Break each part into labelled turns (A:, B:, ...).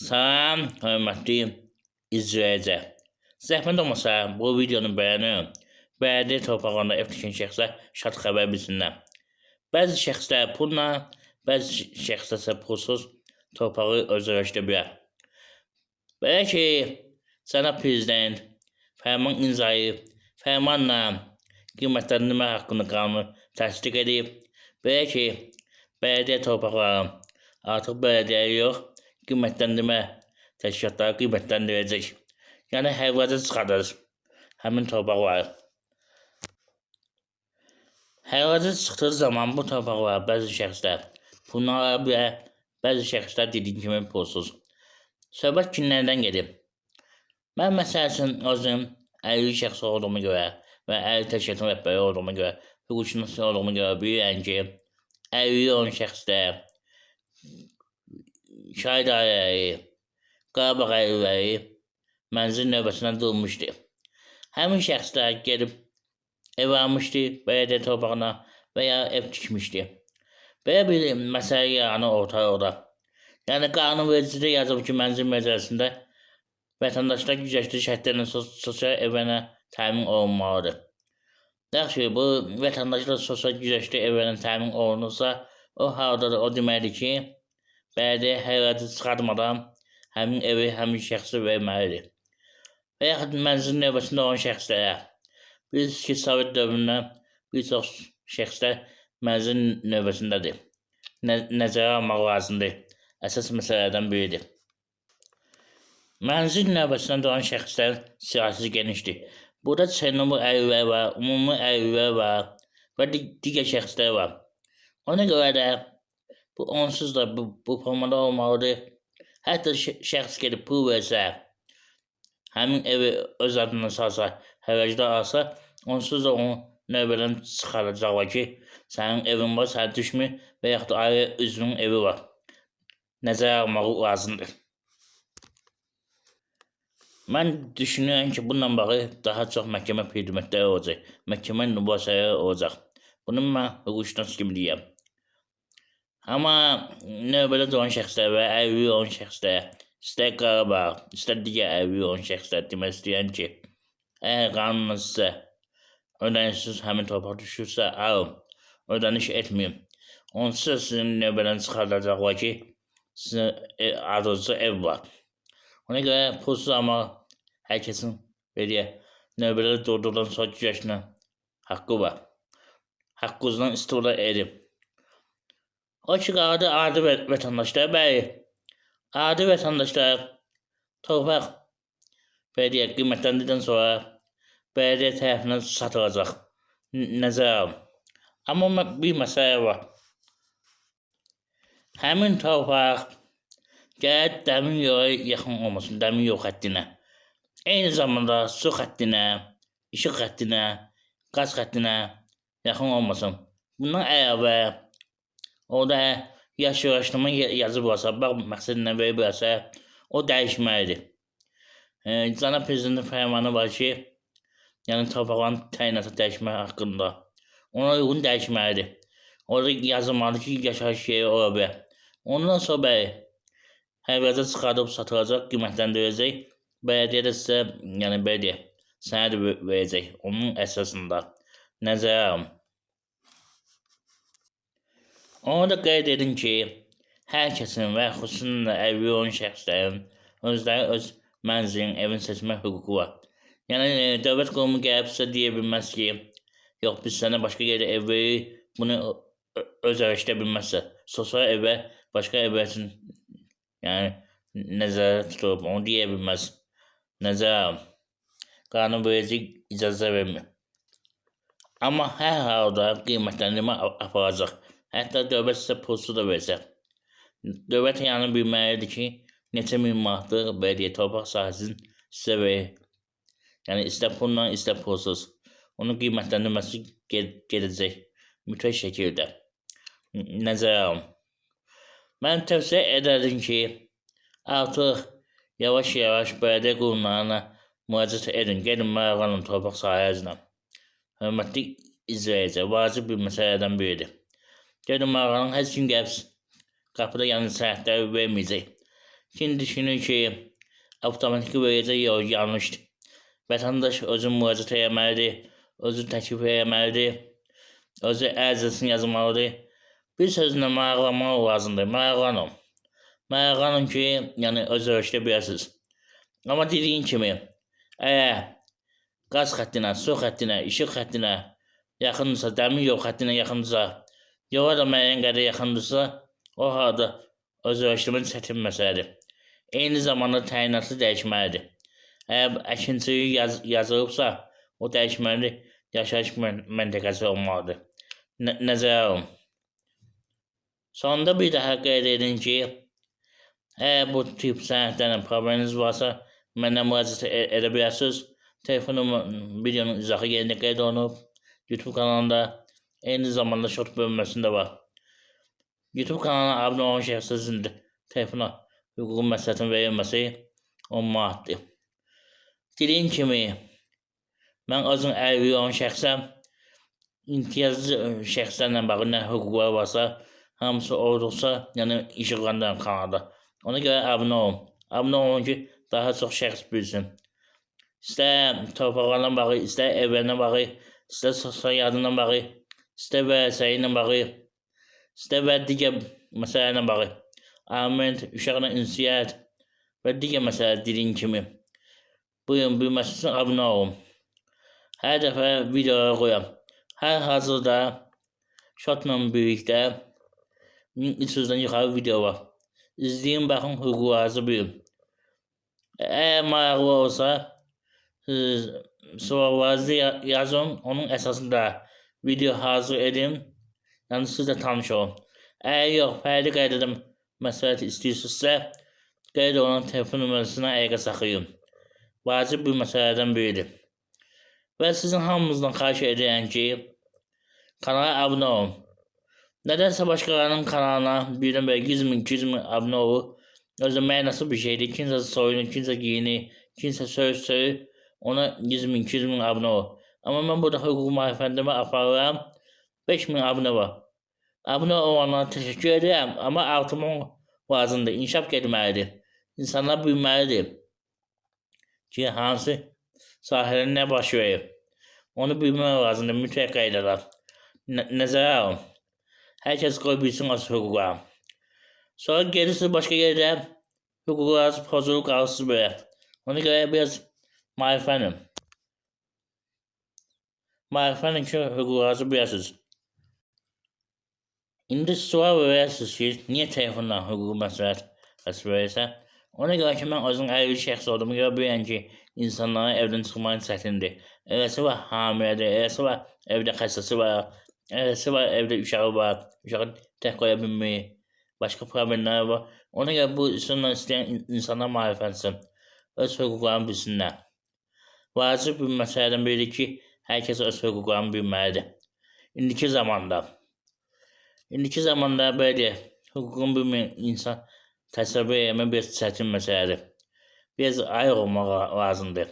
A: Salam, hörmətli izləyici. Zəhmət olmasa bu videonu bəyənin. Bələdiyyə torpağında ev tikin şəxslər şad xəbər bilsinlər. Bəzi şəxslər pulla, bəzi şəxslər isə pulsuz torpağı özləşdirə bilər. Belə ki, cənab prezident fərman imzalayıb, fərmanla qiymətləndirmə haqqında qanunu təsdiq edib. Belə ki, bələdiyyə torpaqları artıq bələdiyyə yox, qiymətləndirmə təşkilatları qiymətləndirəcək. Yəni hərraca çıxardır həmin torpaqları. Hərraca çıxdığı zaman bu torpaqlar bəzi şəxslər pulla ala bilər, bəzi şəxslər dediyim kimi pulsuz. Söhbət kimlərdən gedir? Mən məsəl üçün özüm əlilli şəxs olduğuma görə və əlilli təşkilatının rəhbəri olduğuma görə, hüquqşünas olduğuma görə bilirəm ki, əlilli olan şəxslər, şahid ailələri, Qarabağ əlilləri mənzil növbəsindən durmuşdu. Həmin şəxslər gedib ev almışdı bələdiyyə torpağına və ya ev tikmişdi. Belə bir məsələ yaranır ortalıqda. Yəni qanunvericidə yazıb ki, mənzil məcəlləsində vətəndaşlar güzəştli şərtlərlə sosial evlərlə təmin olunmalıdır. Yaxşı, bu vətəndaşlar sosial güzəştli evlərlə təmin olunursa, o halda da o deməkdir ki, bələdiyyə hərraca çıxartmadan həmin evi həmin şəxsə verməlidir. Və yaxud mənzil növbəsində olan şəxslərə. Bilirsiniz ki, Sovet dövründə bir çox şəxslər mənzil növbəsindədir. Nəzərə almaq lazımdır. Əsas məsələlərdən biridir. Mənzil növbəsində duran şəxslər siyahısı genişdir. Burada Çernobıl əlilləri var, ümumi əlillər var və digər şəxslər var. Ona görə də bu onsuz da bu formada olmalıdır. Hətta şəxs gedib pul versə, həmin evi öz adına salsa, hərracda alsa, onsuz da onu növbədən çıxaracaqlar ki, sənin evin var, sənə düşmür və yaxud da ayrı üzvünün evi var. Nəzərə almaq lazımdır. Mən düşünürəm ki, bununla bağlı daha çox məhkəmə predmetləri olacaq, məhkəmə mübahisələri olacaq. Bunu mən hüquqşünas kimi deyirəm. Amma növbədə duran şəxslər və əlilliyi olan şəxslər, istər Qarabağ, istər digər əlilliyi olan şəxslər demək istəyirəm ki, əgər qanunla sizə ödənişsiz həmin torpaq düşürsə, alın, ödəniş etməyin. Onsuz da sizin növbədən çıxardacaqlar ki, sizin adınızda ev var. Ona görə pulsuz almaq hər kəsin belə növbədə durduqdan sonra güzəştinə haqqı var. Haqqınızdan istifadə edin. O ki qaldı adi vətəndaşlar, bəli, adi vətəndaşlar torpaq belə deyək, qiymətləndikdən sonra bələdiyyə tərəfindən satılacaq. Nəzərə alın. Amma bir məsələ var. Həmin torpaq gərək dəmir yola yaxın olmasın, dəmir yol xəttinə. Eyni zamanda su xəttinə, işıq xəttinə, qaz xəttinə yaxın olmasın. Bundan əlavə orada yaşayışlama yazı varsa, bağ məqsədinə veriblərsə, o dəyişməlidir. Cənab Prezidentin fərmanı var ki, yəni torpaqların təyinatı dəyişmək haqqında. Ona uyğun dəyişməlidir. Orada yazılmalıdır ki, yaşayış yeri ola bilər. Ondan sonra bəli, hərraca çıxardıb satılacaq, qiymətləndiriləcək. Bələdiyyə də sizə, yəni bələdiyyə sənəd verəcək. Onun əsasında nəzərə alın. Onu da qeyd edin ki, hər kəsin və xüsusən də əlilliyi olan şəxslərin özləri öz mənzilin, evin seçmə hüququ var. Yəni dövlət qurumu gəlib sizə deyə bilməz ki, yox biz sənə başqa yerdə ev veririk, bunu özləşdirə bilməzsə. Sosial evə, başqa evə üçün yəni nəzərə tutulub, onu deyə bilməz. Nəzərə alın. Qanunverici icazə vermir. Amma hər halda qiymətləndirmə aparacaq. Hətta dövlət sizə pulsuz da versə. Dövlət yəni bilməlidir ki, neçə min manatlıq bələdiyyə torpaq sahəsini sizə verir. Yəni istər pulla, istər pulsuz. Onun qiymətləndirməsi gedəcək mütləq şəkildə. Nəzərə alın. Mən tövsiyə edərdim ki, artıq yavaş-yavaş bələdiyyə qurumlarına müraciət edin. Gedin maraqlanın torpaq sahəsinə. Hörmətli izləyici, vacib bir məsələlərdən biridir. Gedin maraqlanın, heç kim gəlib qapıda yəni sənədləri verməyəcək. Kim düşünür ki, avtomatik verəcək, yox, yanlışdır. Vətəndaş özü müraciət eləməlidir, özü təklif eləməlidir, özü ərizəsini yazmalıdır. Bir sözlə maraqlanmaq lazımdır. Maraqlanın. Maraqlanın ki, yəni özləşdirə biləsiniz. Amma dediyim kimi, əgər qaz xəttinə, su xəttinə, işıq xəttinə yaxındırsa, dəmir yol xəttinə yaxındırsa, yola da müəyyən qədər yaxındırsa, o halda özləşdirmə çətin məsələdir. Eyni zamanda təyinatı dəyişməlidir. Əgər əkinçilik yazılıbsa, o dəyişməlidir, yaşayış məntəqəsi olmalıdır. Nəzərə alın. Sonda bir daha qeyd edin ki, əgər bu tip sənədlərlə probleminiz varsa, mənə müraciət edə bilərsiniz. Telefonum videonun izahı yerində qeyd olunub. YouTube kanalında, eyni zamanda short bölməsində var. YouTube kanalına abunə olan şəxslərin telefona hüquqi məsləhətin verilməsi 10 manatdır. Dediyim kimi, mən özüm əlilliyi olan şəxsəm, imtiyazlı şəxslərlə bağlı nə hüquqları varsa, hamısı olduqca, yəni işıqlandırıram kanalda. Ona görə abunə olun. Abunə olun ki, daha çox şəxs bilsin. İstər torpaqlarla bağlı, istər evlərlə bağlı, istər sosial yardımla bağlı, istər vərəsəyi ilə bağlı, istər və digər məsələlərlə bağlı. Aliment, uşaqla ünsiyyət və digər məsələlər dediyim kimi. Buyurun, bilməsi üçün abunə olun. Hər dəfə videolar qoyuram. Hər hazırda shortla birlikdə 1300-dən yuxarı video var. İzləyin, baxın, hüquqlarınızı bilin. Əgər maraqlı olsa, siz suallarınızı yazın, onun əsasında video hazır edim. Yəni siz də tanış olun. Əgər yox, fərqli qaydada məsləhət istəyirsinizsə, qeyd olunan telefon nömrəsinə əlaqə saxlayın. Vacib bir məsələlərdən biridir. Və sizin hamınızdan xahiş edirəm ki, kanala abunə olun. Nədənsə başqalarının kanalına birdən belə 100 min, 200 min abunə olur. Özü mənası bir şeydir. Kimsə soyunur, kimsə giyinir, kimsə söz söyür. Ona 100 min, 200 min abunə olur. Amma mən burada hüquq maarifləndirmə aparıram. 5 min abunə var. Abunə olanlara təşəkkür edirəm, amma artımaq lazımdır. İnkişaf getməlidir. İnsanlar bilməlidir ki, hansı sahədə nə baş verir. Onu bilmək lazımdır, mütləq qaydada. Nəzərə alın. Hər kəs qoy bilsin öz hüquqlarını. Sonra gedirsiniz başqa yerdə hüquqlarınız pozulur, qalırsınız belə. Ona görə biraz maariflənin. Maariflənin ki, hüquqlarınızı biləsiniz. İndi sual verərsiniz ki, niyə telefonla hüquqi məsləhət verirsən? Ona görə ki, mən özüm əlilli şəxs olduğuma görə bilirəm ki, insanların evdən çıxmaq çətindir. Eləsi var hamilədir, eləsi var evdə xəstəsi var, eləsi var evdə uşağı var, uşağı tək qoya bilmir, başqa problemləri var. Ona görə bu üsulla istəyən insanlar maariflənsin, öz hüquqlarını bilsinlər. Vacib bir məsələdən biridir ki, hər kəs öz hüquqlarını bilməlidir. İndiki zamanda. İndiki zamanda belə deyək, hüququnu bilməyən insan təsəvvür etmək biraz çətin məsələdir. Biraz ayıq olmaq lazımdır.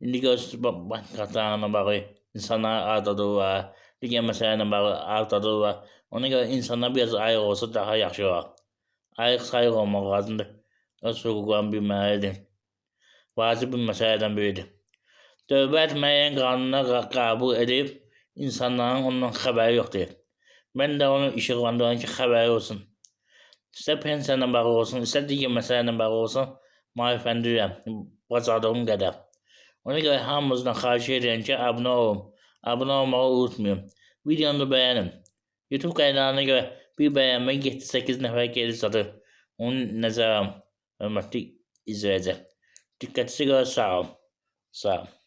A: İndi görürsünüz, bank kartlarına bağlı insanları aldadırlar, digər məsələlərlə bağlı aldadırlar. Ona görə insanlar biraz ayıq olsa daha yaxşı olar. Ayıq sayıq olmaq lazımdır. Öz hüquqlarını bilməlidir. Vacib bir məsələlərdən biridir. Dövlət müəyyən qanunlar qəbul edib, insanların ondan xəbəri yoxdur. Mən də onu işıqlandırıram ki, xəbəri olsun. İstər pensiya ilə bağlı olsun, istər digər məsələ ilə bağlı olsun, maarifləndirirəm, bacardığım qədər. Ona görə hamınızdan xahiş edirəm ki, abunə olun. Abunə olmağı unutmayın. Videonu da bəyənin. YouTube qaydalarına görə bir bəyənmə 7-8 nəfər gelir çatır. Onu nəzərə alın. Hörmətli izləyicilər. Diqqətinizə görə sağ olun. Sağ olun.